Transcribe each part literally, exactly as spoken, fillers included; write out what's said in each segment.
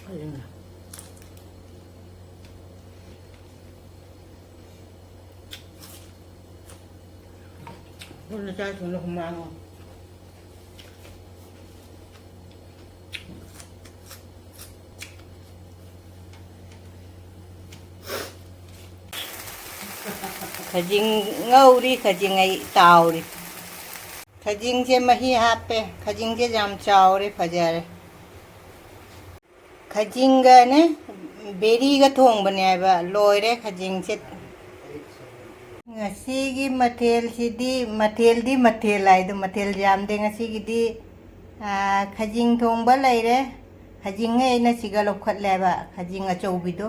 ꯑꯗꯨꯅ ꯆꯥꯛ ꯊꯣꯡꯅ ꯍꯨꯃꯥꯡ꯫ ꯈꯖꯤꯡ ꯉꯧꯔꯤ, ꯈꯖꯤꯡ ꯑꯩ ꯇꯥꯎꯔꯤ꯫ ꯈꯖꯤꯡꯁꯦ ꯃꯍꯤ ꯍꯥꯞꯄꯦ꯫ ꯈꯖꯤꯡꯁꯦ ꯌꯥꯝ ꯆꯥꯎꯔꯦ, ꯐꯖꯔꯦ꯫ ꯈꯖꯤꯡꯒꯅꯦ ꯕꯦꯔꯤꯒ ꯊꯣꯡꯕꯅꯦ ꯍꯥꯏꯕ꯫ ꯂꯣꯏꯔꯦ ꯈꯖꯤꯡꯁꯦ꯫ ꯉꯁꯤꯒꯤ ꯃꯊꯦꯜꯁꯤꯗꯤ, ꯃꯊꯦꯜꯗꯤ ꯃꯊꯦꯜ ꯍꯥꯏꯗꯣ, ꯃꯊꯦꯜ ꯌꯥꯝꯗꯦ ꯉꯁꯤꯒꯤꯗꯤ꯫ ꯑꯥ, ꯈꯖꯤꯡ ꯊꯣꯡꯕ ꯂꯩꯔꯦ꯫ ꯈꯖꯤꯡ ꯑꯩꯅ ꯁꯤꯒ ꯂꯧꯈꯠꯂꯦꯕ, ꯈꯖꯤꯡ ꯑꯆꯧꯕꯤꯗꯣ꯫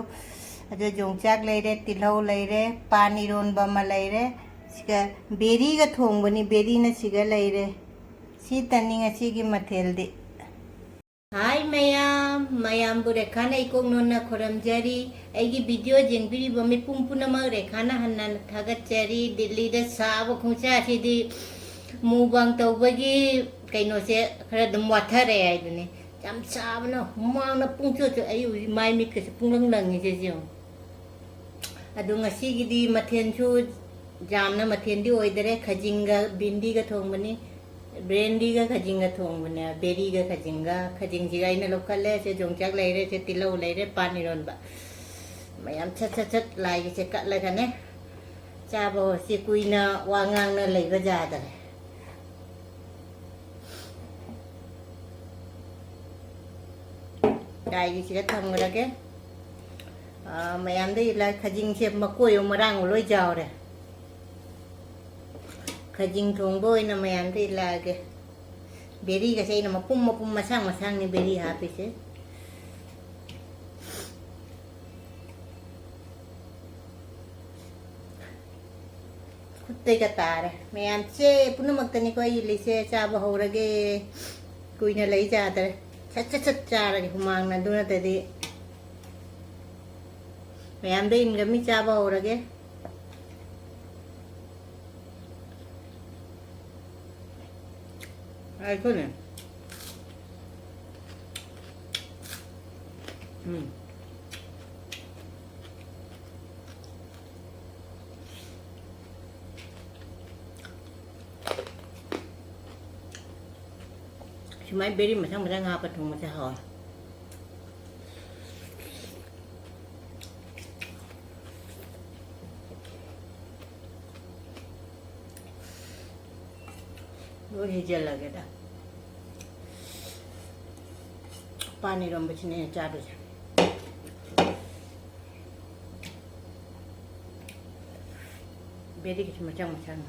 ꯑꯗꯨ ꯌꯣꯡꯆꯥꯛ ꯂꯩꯔꯦ, ꯇꯤꯜꯍꯧ ꯂꯩꯔꯦ, ꯄꯥꯟ ꯏꯔꯣꯟꯕ ꯑꯃ ꯂꯩꯔꯦ꯫ ꯁꯤꯒ ꯕꯦꯔꯤꯒ ꯊꯣꯡꯕꯅꯤ, ꯕꯦꯔꯤꯅ ꯁꯤꯒ ꯂꯩꯔꯦ꯫ ꯁꯤꯇꯅꯤ ꯉꯁꯤꯒꯤ ꯃꯊꯦꯜꯗꯤ꯫ ꯍꯥꯏ ꯃꯌꯥꯝ, ꯃꯌꯥꯝꯕꯨ ꯔꯦꯈꯥꯅ ꯏꯀꯣꯛ ꯅꯣꯟꯅ ꯈꯨꯔꯝꯖꯔꯤ꯫ ꯑꯩꯒꯤ ꯚꯤꯗꯤꯑꯣ ꯌꯦꯡꯕꯤꯔꯤꯕ ꯃꯤꯄꯨꯝ ꯄꯨꯝꯅꯃꯛ ꯔꯦꯈꯥꯅ ꯍꯟꯅ ꯊꯥꯒꯠꯆꯔꯤ꯫ ꯗꯤꯜꯂꯤꯗ ꯁꯥꯕ ꯈꯣꯡꯁꯥꯁꯤꯗꯤ ꯃꯨꯛꯕꯥꯡ ꯇꯧꯕꯒꯤ ꯀꯩꯅꯣꯁꯦ ꯈꯔ ꯑꯗꯨꯝ ꯋꯥꯊꯔꯦ ꯍꯥꯏꯗꯨꯅꯤ꯫ ꯌꯥꯝ ꯁꯥꯕꯅ ꯍꯨꯃꯥꯡꯅ ꯄꯨꯡꯆꯣꯠ ꯆꯣꯠ-, ꯑꯩ ꯍꯧꯖꯤꯛ ꯃꯥꯏ ꯃꯤꯠꯀꯁꯦ ꯄꯨꯡꯂꯪ ꯂꯪꯉꯤꯁꯦ ꯌꯦꯡꯉꯨ꯫ ꯑꯗꯣ ꯉꯁꯤꯒꯤꯗꯤ ꯃꯊꯦꯜꯁꯨ ꯌꯥꯝꯅ ꯃꯊꯦꯜꯗꯤ ꯑꯣꯏꯗꯔꯦ꯫ ꯈꯖꯤꯡꯒ ꯕꯤꯟꯗꯤꯒ ꯊꯣꯡꯕꯅꯤ꯫ ꯕ꯭ꯔꯦꯟꯗꯤꯒ ꯈꯖꯤꯡꯒ ꯊꯣꯡꯕꯅꯦ꯫ ꯕꯦꯔꯤꯒ ꯈꯖꯤꯡꯒ꯫ ꯈꯖꯤꯡꯁꯤꯒ ꯑꯩꯅ ꯂꯧꯈꯠꯂꯦ꯫ ꯁꯦ ꯌꯣꯡꯆꯥꯛ ꯂꯩꯔꯦ, ꯁꯦ ꯇꯤꯜꯍꯧ ꯂꯩꯔꯦ, ꯄꯥꯟ ꯏꯔꯣꯟꯕ꯫ ꯃꯌꯥꯝ ꯁꯠ ꯁꯠ ꯁꯠ ꯂꯥꯏꯒꯤꯁꯦ ꯀꯠꯂꯒꯅꯦ ꯆꯥꯕ ꯍꯧꯔꯁꯤ꯫ ꯀꯨꯏꯅ ꯋꯥ ꯉꯥꯡꯅ ꯂꯩꯕ ꯌꯥꯗꯔꯦ꯫ ꯂꯥꯏꯒꯤꯁꯤꯒ ꯊꯝꯈ꯭ꯔꯒꯦ꯫ ꯑꯥ, ꯃꯌꯥꯝꯗ ꯏꯜꯂ-, ꯈꯖꯤꯡꯁꯦ ꯃꯀꯣꯏ ꯑꯃ ꯃꯔꯥꯡ ꯑꯃ ꯂꯣꯏ ꯌꯥꯎꯔꯦ꯫ ꯈꯖꯤꯡ ꯊꯣꯡꯕ ꯑꯣꯏꯅ ꯃꯌꯥꯝꯗ ꯏꯜꯂꯛꯑꯒꯦ꯫ ꯕꯦꯔꯤꯒꯁꯦ ꯑꯩꯅ ꯃꯄꯨꯝ ꯃꯄꯨꯝ ꯃꯁꯥꯡ ꯃꯁꯥꯡꯅꯤ ꯕꯦꯔꯤ ꯍꯥꯞꯄꯤꯁꯦ꯫ ꯈꯨꯠꯇꯩꯒ ꯇꯥꯔꯦ꯫ ꯃꯌꯥꯝꯁꯦ ꯄꯨꯝꯅꯃꯛꯇꯅꯤꯀꯣ ꯑꯩ ꯏꯜꯂꯤꯁꯦ꯫ ꯆꯥꯕ ꯍꯧꯔꯒꯦ꯫ ꯀꯨꯏꯅ ꯂꯩ ꯌꯥꯗ꯭ꯔꯦ꯫ ꯁꯠ ꯁꯠ ꯁꯠ ꯆꯥꯔꯒꯦ ꯍꯨꯃꯥꯡꯅ꯫ ꯑꯗꯨ ꯅꯠꯇ꯭ꯔꯗꯤ ꯃꯌꯥꯝꯗ ꯏꯟꯒꯃꯤ꯫ ꯆꯥꯕ ꯍꯧꯔꯒꯦ꯫ ꯉꯥꯏꯈꯣꯅꯦ꯫ ꯎꯝ꯫ ꯁꯨꯃꯥꯏꯅ ꯕꯦꯔꯤ ꯃꯊꯪ ꯃꯊꯪ ꯍꯥꯞꯄ ꯊꯣꯡꯕꯁꯦ ꯍꯥꯎꯋꯦ꯫ ꯂꯣꯏ ꯍꯩꯖꯤꯜꯂꯒꯦꯗ꯫ ꯄꯥꯟ ꯏꯔꯣꯝꯕꯁꯤꯅꯦ ꯑꯩꯅ ꯆꯥꯗꯣꯏꯁꯦ꯫ ꯕꯦꯔꯤꯒꯤꯁꯨ ꯃꯆꯪ ꯃꯆꯪ꯫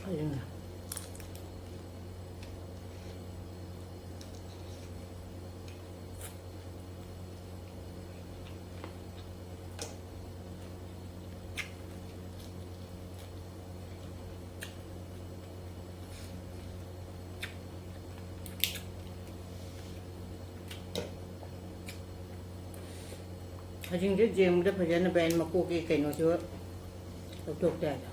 ꯑꯗꯨꯅ꯫ ꯈꯖꯤꯡꯁꯦ ꯌꯦꯡꯕꯗ ꯐꯖꯅ ꯐꯩ, ꯃꯀꯣꯛꯀꯤ ꯀꯩꯅꯣꯁꯨ ꯂꯧꯊꯣꯛꯇ ꯌꯥꯗꯦ꯫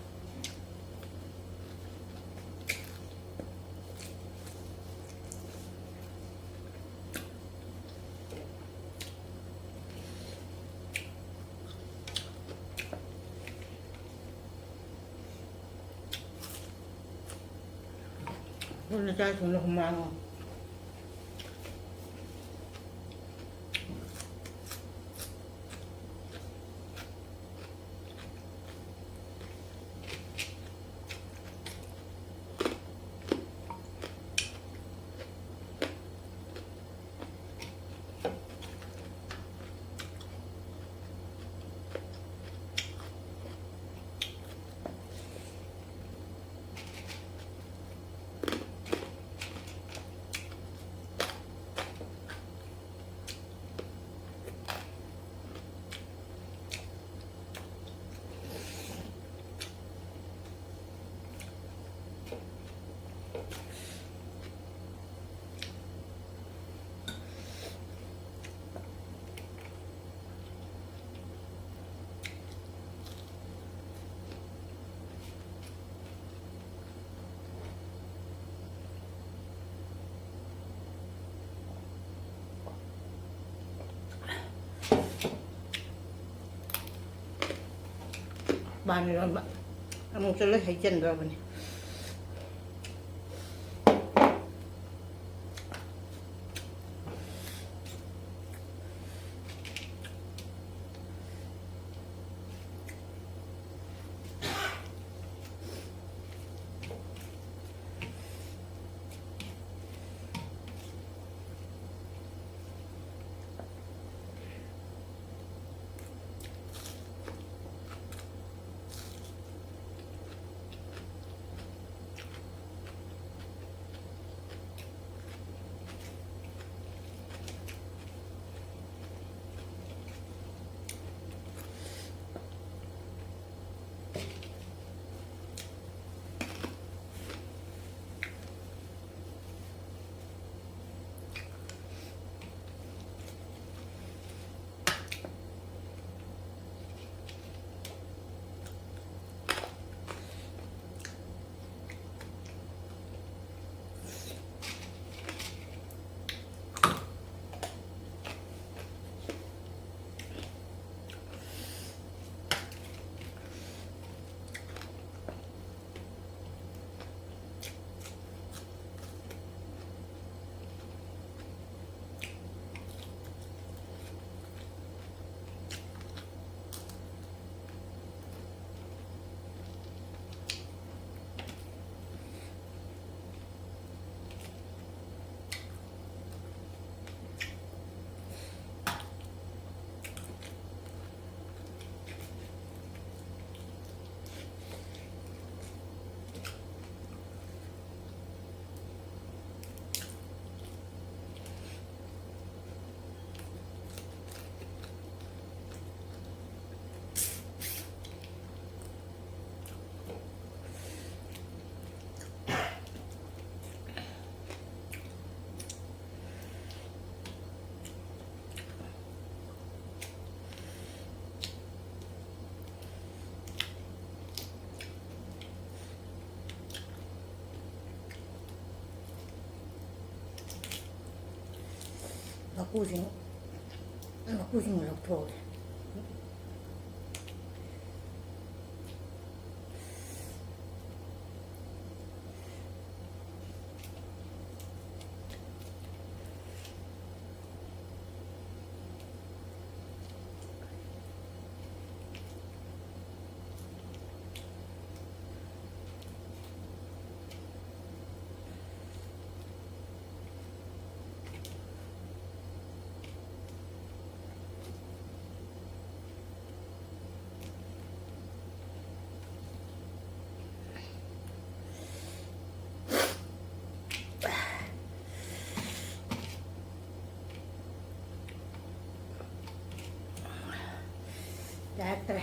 ꯍꯣꯏ, ꯅꯆꯥꯁꯤꯡꯅ ꯍꯨꯃꯥꯡ꯫ ꯄꯥꯟ ꯏꯔꯣꯟꯕ ꯑꯃꯨꯛꯁꯨ ꯂꯣꯏ ꯍꯩꯖꯤꯟꯗ꯭ꯔꯕꯅꯤ꯫ ꯃꯀꯨꯁꯤꯡ, ꯃꯀꯨꯁꯤꯡ ꯂꯧꯊꯣꯛꯑꯒꯦ꯫ ꯌꯥꯔꯛꯇ꯭ꯔꯦ꯫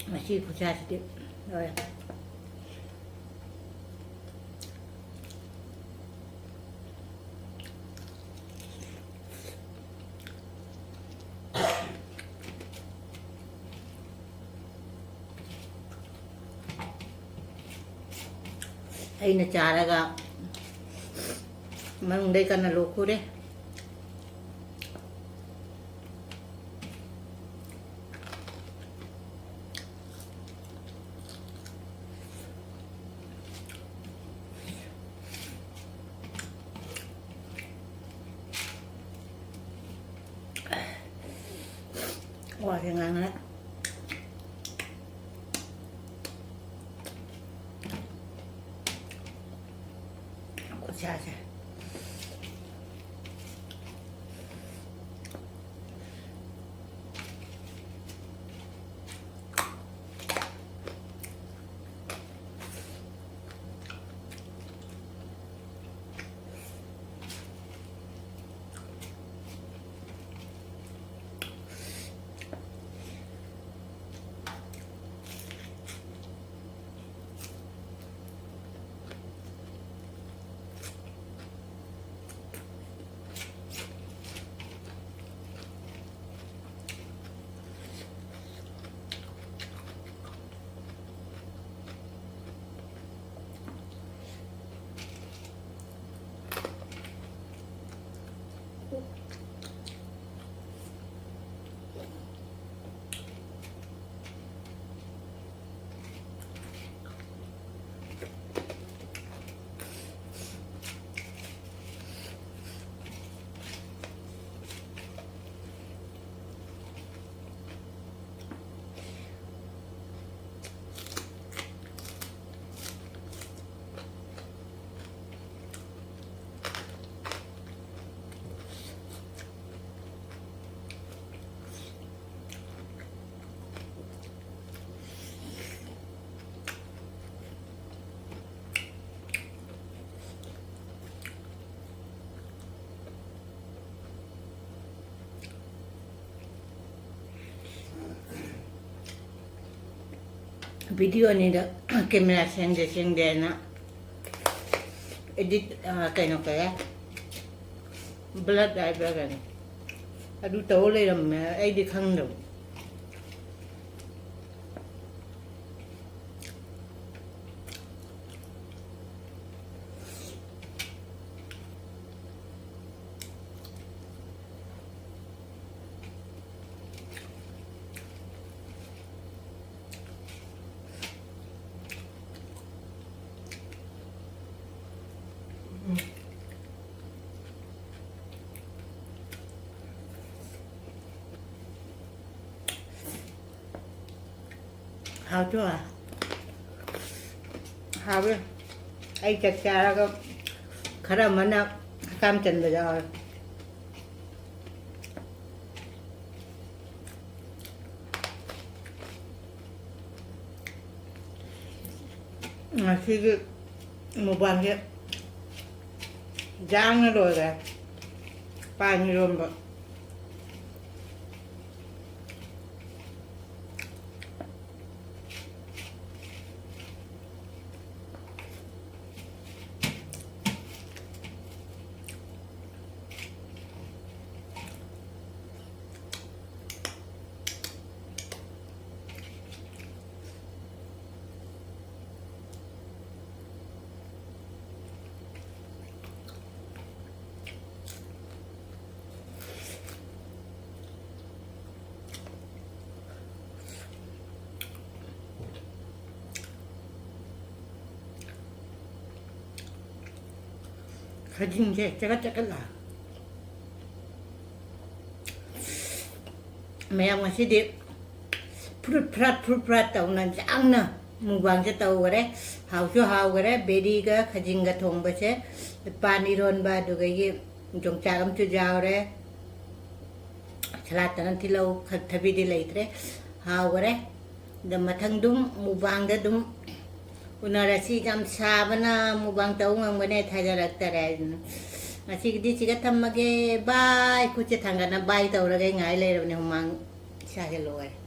ꯉꯁꯤ ꯈꯨꯠꯁꯥꯁꯤꯗꯤ ꯂꯣꯏꯔꯦ꯫ ꯑꯩꯅ ꯆꯥꯔꯒ ꯃꯅꯨꯡꯗꯩ ꯀꯟꯅ ꯂꯣꯛꯈꯨꯔꯦ꯫ ꯋꯥꯁꯦ ꯉꯥꯡꯉꯦ꯫ ꯈꯨꯠꯁꯥꯁꯦ꯫ ꯚꯤꯗꯤꯑꯣ ꯑꯅꯤꯗ ꯀꯦꯃꯦꯔꯥ ꯁꯦꯡꯗꯦ ꯁꯦꯡꯗꯦꯅ ꯑꯦꯗꯤꯠ, ꯑ, ꯀꯩꯅꯣ ꯀꯩ ꯍꯥꯏ? ꯕ꯭ꯂꯔ ꯍꯥꯏꯕ꯭ꯔꯥ ꯀꯩꯅꯣ? ꯑꯗꯨ ꯇꯧ ꯂꯩꯔꯝꯃꯦ, ꯑꯩꯗꯤ ꯈꯪꯗꯕ꯫ ꯍꯥꯎꯇ꯭ꯔꯣ? ꯍꯥꯎꯋꯦ꯫ ꯑꯩ ꯆꯥꯛ ꯆꯥꯔꯒ ꯈꯔ ꯑꯃꯅ ꯍꯀꯥꯝ ꯆꯟꯕ ꯌꯥꯎꯔꯦ꯫ ꯉꯁꯤꯒꯤ ꯃꯨꯛꯕꯥꯡꯁꯦ ꯌꯥꯡꯅ ꯂꯣꯏꯔꯦ꯫ ꯄꯥꯟ ꯏꯔꯣꯟꯕ꯫ ꯈꯖꯤꯡꯁꯦ ꯆꯀꯠ ꯆꯀꯠ ꯂꯥꯎ꯫ ꯃꯌꯥꯝ ꯉꯁꯤꯗꯤ ꯐ꯭ꯔꯨꯠ ꯐ꯭ꯔꯥꯠ, ꯐ꯭ꯔꯨꯠ ꯐ꯭ꯔꯥꯠ ꯇꯧꯅ ꯌꯥꯝꯅ ꯃꯨꯛꯕꯥꯡꯁꯦ ꯇꯧꯈꯔꯦ꯫ ꯍꯥꯎꯁꯨ ꯍꯥꯎꯈꯔꯦ꯫ ꯕꯦꯔꯤꯒ ꯈꯖꯤꯡꯒ ꯊꯣꯡꯕꯁꯦ, ꯄꯥꯟ ꯏꯔꯣꯟꯕ, ꯑꯗꯨꯗꯒꯤ ꯌꯣꯡꯆꯥꯛ ꯑꯃꯁꯨ ꯌꯥꯎꯔꯦ꯫ ꯁꯂꯥꯠꯇꯅ ꯇꯤꯜꯍꯧ, ꯈ-, ꯊꯕꯤꯗꯤ ꯂꯩꯇ꯭ꯔꯦ꯫ ꯍꯥꯎꯈꯔꯦ꯫ ꯑꯗ ꯃꯊꯪꯗꯨꯝ ꯃꯨꯛꯕꯥꯡꯗ ꯑꯗꯨꯝ ꯎꯅꯔꯁꯤ꯫ ꯌꯥꯝ ꯁꯥꯕꯅ ꯃꯨꯛꯕꯥꯡ ꯇꯧ ꯉꯝꯒꯅꯤ ꯊꯥꯖꯔꯛꯇꯔꯦ꯫ ꯑꯗꯨꯅ ꯉꯁꯤꯒꯤꯗꯤ ꯁꯤꯒ ꯊꯝꯃꯒꯦ꯫ ꯕꯥꯏ꯫ ꯈꯨꯠꯁꯦ ꯊꯥꯡꯒꯠꯅ ꯕꯥꯏ ꯇꯧꯔꯒ ꯑꯩ ꯉꯥꯏ ꯂꯩꯔꯕꯅꯦ꯫ ꯍꯨꯃꯥꯡ ꯏꯁꯥꯁꯦ ꯂꯣꯏꯔꯦ꯫